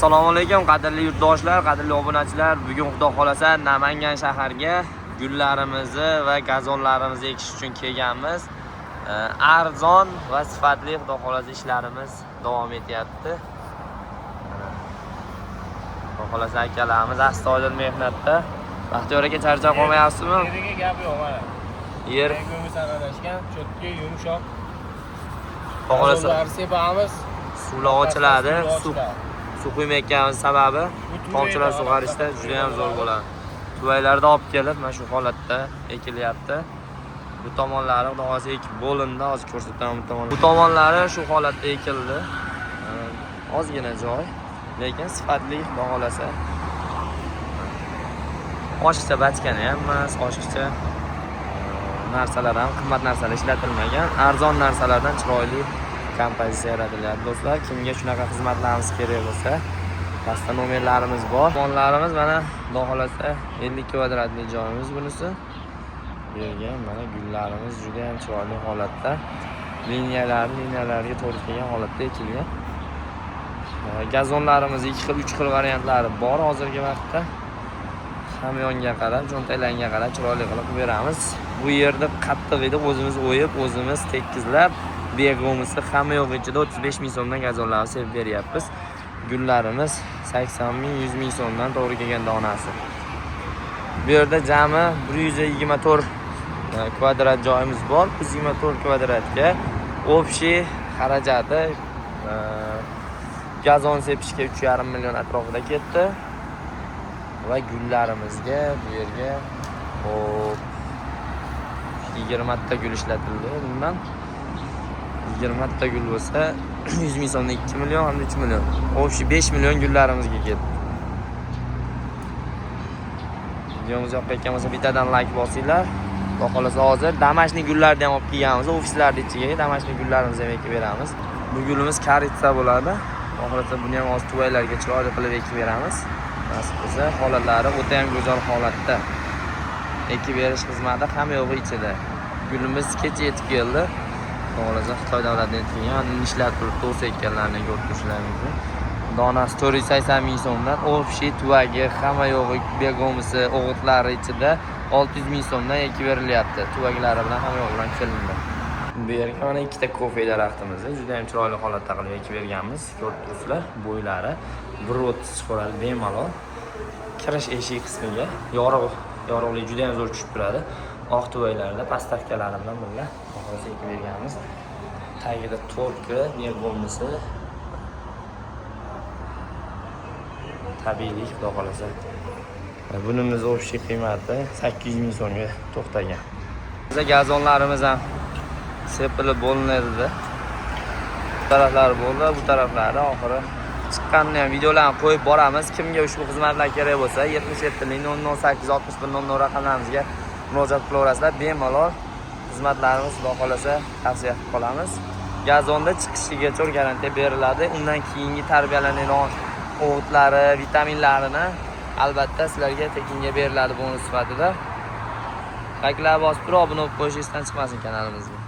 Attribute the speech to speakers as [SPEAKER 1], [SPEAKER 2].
[SPEAKER 1] Assalomu alaykum, qadrli yurtdoshlar, qadrli obunachilar. Bugun Xudo xolasa Namangan shaharga gullarimizni va gazonlarimizni ekish uchun kelganmiz. Arzon va sifatli, Xudo xolasa, ishlarimiz davom etyapti. Xudo xolasa, akalarimiz astoydil mehnatda. Baxtiyor aka, charchab qolmayapsizmi?
[SPEAKER 2] Yeriga gap yo'q mana.
[SPEAKER 1] Yer
[SPEAKER 2] Ko'mish aralashgan, чётко, yumshoq.
[SPEAKER 1] Xudo xolasa
[SPEAKER 2] Gazonlar sepamiz.
[SPEAKER 1] Suvlar ochiladi.
[SPEAKER 2] Suvlar
[SPEAKER 1] Suv
[SPEAKER 2] ochiladi.
[SPEAKER 1] Suv quymayotganimiz sababi
[SPEAKER 2] Bu
[SPEAKER 1] tomchilar
[SPEAKER 2] tuvaklar
[SPEAKER 1] sug'arishda juda ham zo'r bo'ladi. Tuvaklarni olib kelib, mana shu holatda ekilyapti. Bu tomonlari, Xudo xohlasa, ekib bo'lindi, hozir ko'rsataman bu tomon. Bu tomonlari shu holatda ekildi. Ozgina joy, lekin sifatli, Xudo xohlasa. Oshiqcha bachkani ham emas, oshiqcha narsalar ham, qimmat narsalar ishlatilmagan. Arzon narsalardan chiroyli kompozitsiya yaratilyapti, do'stlar. Kimga shunaqa xizmatlarimiz kerak bo'lsa, pastda nomerlarimiz bor. Tomonlarimiz mana, Xudo xohlasa, 50 kvadratli joyimiz bunisi. Bu yerga mana gullarimiz juda ham chiroyli holatda, liniyalar liniyalarga to'g'ri kelgan holatda ekilgan. Gazonlarimiz ikki xil, uch xil variantlari bor hozirgi vaqtda. Hamyonga qarab, cho'ntaklarga qarab chiroyli qilib qilib beramiz. Bu yerda qattiq edi, o'zimiz o'yib, o'zimiz tekizlab, begomisi hamma yo'q ichida 35 ming so'mdan gazonlarni sepib beryapmiz. Gullarimiz 80 ming, 100 ming so'mdan to'g'ri kelgan donasi. Bu yerda jami 124 kvadrat joyimiz bor. 124 kvadratga общий xarajati gazon sepishga 3,5 million atrofida ketdi. Va gullarimizga bu yerga, hop, 20 ta gul ishlatildi. Bundan 20 ta gul bo'lsa, 100 ming so'mdan 2 million hamda 3 million. Общий 5 million gullarimizga ketdi. Videomiz yoqayotgan bo'lsa, bittadan like bosinglar. Xudo xohlasa, hozir домашний gullarni ham olib kelganmiz. Ofislarni ichiga домашний gullarimizni ham ekib beramiz. Bu gulimiz корица bo'ladi. Xudo xohlasa, buni ham hozir tuvaklarga chiroyli qilib ekib beramiz. Nasib bo'lsa, holatlari o'ta ham go'zal holatda. Ekib berish xizmati hamma yo'g'i ichida. Gulimiz kecha yetib keldi. Xudo xohlasa, Xitoy davlatidan yetib kelgan. Ishlab turibdi, o'sayotganlarini ko'rib turishlari mumkin. Donasi 480 ming so'mdan, общий tuvagi, hamma yo'g'i, begomisi, o'g'itlari ichida 600 ming so'mdan ekib berilyapti. Tuvaklari bilan, hamma yo'g'i bilan kelindi. Bu yerga mana ikkita kofe daraxtimizni juda ham chiroyli holatda qilib ekib berganmiz. Ko'rib turibsizlar, bo'ylari 1.30 chiqaradi bemalol. Kirish eshik qismiga yorug' yorug'lik juda ham zo'r tushib turadi. Oq tuvaklarda подставка lari bilan birga xohlasa ekib berganmiz. Tagida to'rtki, begomisi, tabiiylik, Xudo xohlasa. Bunimiz общий qiymati 800 ming so'mga to'xtagan. Biza gazonlarimiz ham sepilib bo'linadi. Bu taraflari bo'ldi, bu taraflari oxiri chiqqanini ham videolarni qo'yib boramiz. Kimga ushbu xizmatlar kerak bo'lsa, 77 008 61 00 raqamlarimizga murojaat qilaverasizlar. Bemalol xizmatlarimiz, Xudo xohlasa, tavsiya qilib qolamiz. Gazonda chiqishigacha garantiya beriladi. Undan keyingi tarbiyalanadigan o'g'itlari, vitaminlarini albatta sizlarga tekinga beriladi bonus sifatida. Likelar bosib turib, obuna bo'lib qo'yish esdan chiqmasin kanalimizga.